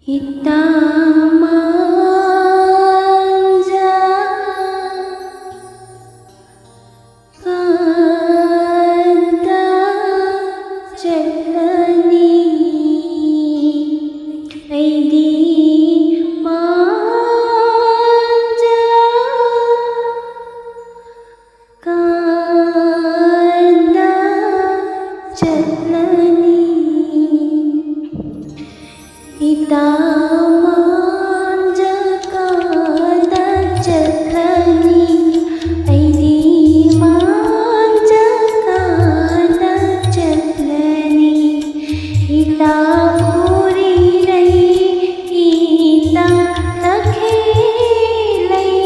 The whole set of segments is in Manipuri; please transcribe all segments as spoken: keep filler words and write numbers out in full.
ꯏꯇꯥ ꯃꯥꯟꯖ ꯀꯥꯏꯗ ꯆꯠꯂꯅꯤ? ꯑꯩꯗꯤ ꯃꯥꯟꯖ ꯀꯥꯏꯗ ꯆꯠꯂꯅꯤ? ꯏꯇꯥ ꯃꯥꯟꯖ ꯀꯥꯏꯗ ꯆꯠꯂꯅꯤ? ꯑꯩꯗꯤ ꯃꯥꯟꯖ ꯀꯥꯏꯗ ꯆꯠꯂꯅꯤ? ꯏꯇꯥ ꯎꯔꯤ ꯂꯩ, ꯏꯇꯥ ꯇꯈꯦꯜ ꯂꯩ,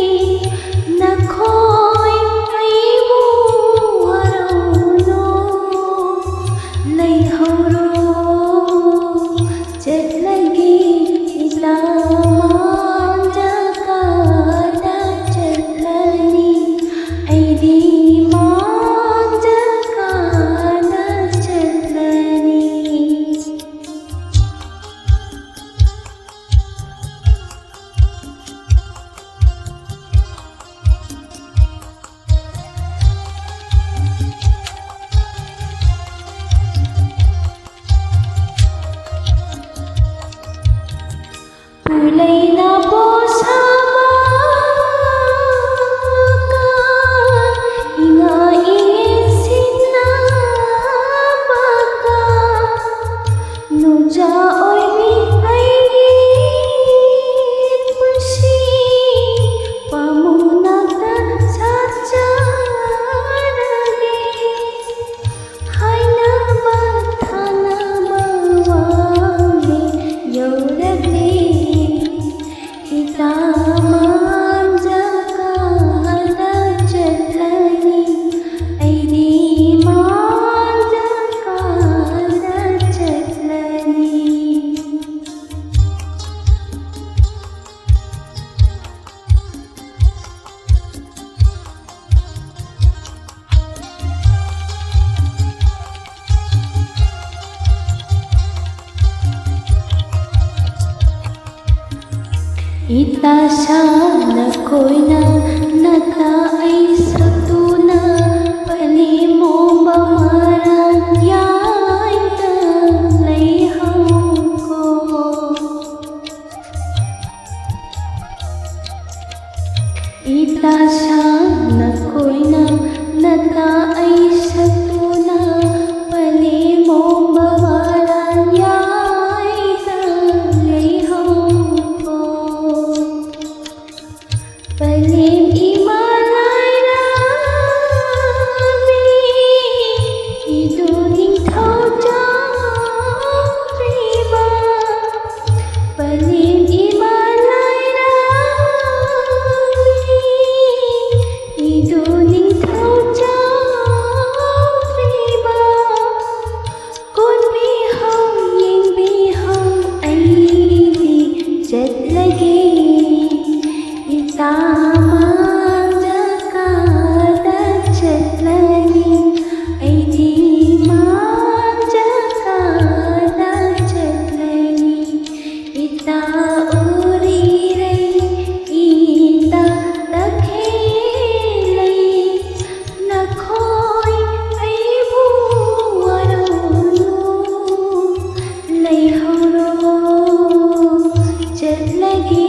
ꯅꯈꯣꯏ ꯑꯩꯕꯨ ꯋꯥꯔꯧꯅꯨ, ꯂꯩꯍꯧꯔꯣ꯫ ꯆꯠꯂꯒꯦ ꯏꯇꯥ ꯃꯥꯟꯖ ꯀꯥꯏꯗ ꯆꯠꯂꯅꯤ? ꯑꯩꯗꯤ ꯃꯥꯟꯖ ꯀꯥꯏꯗ ꯆꯠꯂꯅꯤ? ꯄꯨꯂꯩꯅ ꯄꯣꯁꯥꯃꯒ ꯏꯉꯥ ꯏꯉꯦꯟ ꯁꯤꯟꯅꯕꯒ ꯅꯨꯡꯖꯥ ꯑꯣꯏꯕꯤ ꯑꯩꯒꯤ ꯄꯨꯟꯁꯤ ꯄꯥꯃꯨꯅꯥꯛꯇ ꯁꯥꯠꯆꯔꯒꯦ꯫ ꯍꯥꯏꯅꯕ ꯊꯥꯅꯕ ꯋꯥꯅꯤ ꯌꯧꯔꯛꯂꯤ꯫ ꯏꯇꯥ ꯁꯥ ꯅꯈꯣꯏꯅ ꯅꯇꯥ ꯑꯩ ꯁꯛꯇꯨꯅ ꯄꯅꯤ ꯃꯣꯝꯕ ꯃꯔꯥꯟ ꯌꯥꯏꯗ ꯂꯩꯍꯧꯀꯣ꯫ ꯏꯇꯥ ꯁꯥ ꯅꯈꯣꯏꯅ ꯅꯇꯥ ꯑꯩ ꯁꯛꯇꯨꯅ ꯄꯅꯤ ꯃꯣꯝꯕ ꯃꯔꯥꯟ ꯌꯥꯏꯗ ꯂꯩꯍꯧꯀꯣ꯫ ꯄꯂꯦꯝ ꯏꯃꯥ ꯂꯥꯏꯔꯥꯝꯕꯤ, ꯏꯗꯨ ꯅꯤꯡꯊꯧ ꯆꯥꯎꯔꯤꯕ꯫ ꯄꯂꯦꯝ ꯏꯃꯥ ꯂꯥꯏꯔꯥꯝꯕꯤ, ꯏꯗꯨ ꯅꯤꯡꯊꯧ ꯆꯥꯎꯔꯤꯕ꯫ ꯀꯣꯟꯕꯤꯍꯧ, ꯌꯦꯡꯕꯤꯍꯧ, ꯑꯩꯗꯤ ꯆꯠꯂꯒꯦ꯫ ꯏꯇꯥ ꯃꯥꯡꯖꯀꯥꯗ ꯆꯠꯂꯅꯤ, ꯑꯩꯗꯤ ꯃꯥꯡꯖꯀꯥꯗ ꯆꯠꯂꯅꯤ꯫ ꯏꯇꯥ ꯎꯔꯤꯔꯩ, ꯏꯇꯥ ꯇꯈꯦꯜꯂꯩ, ꯅꯈꯣꯏ ꯑꯩꯕꯨ ꯋꯥꯔꯧꯅꯨ, ꯂꯩꯍꯧꯔꯣ, ꯆꯠꯂꯒꯦ꯫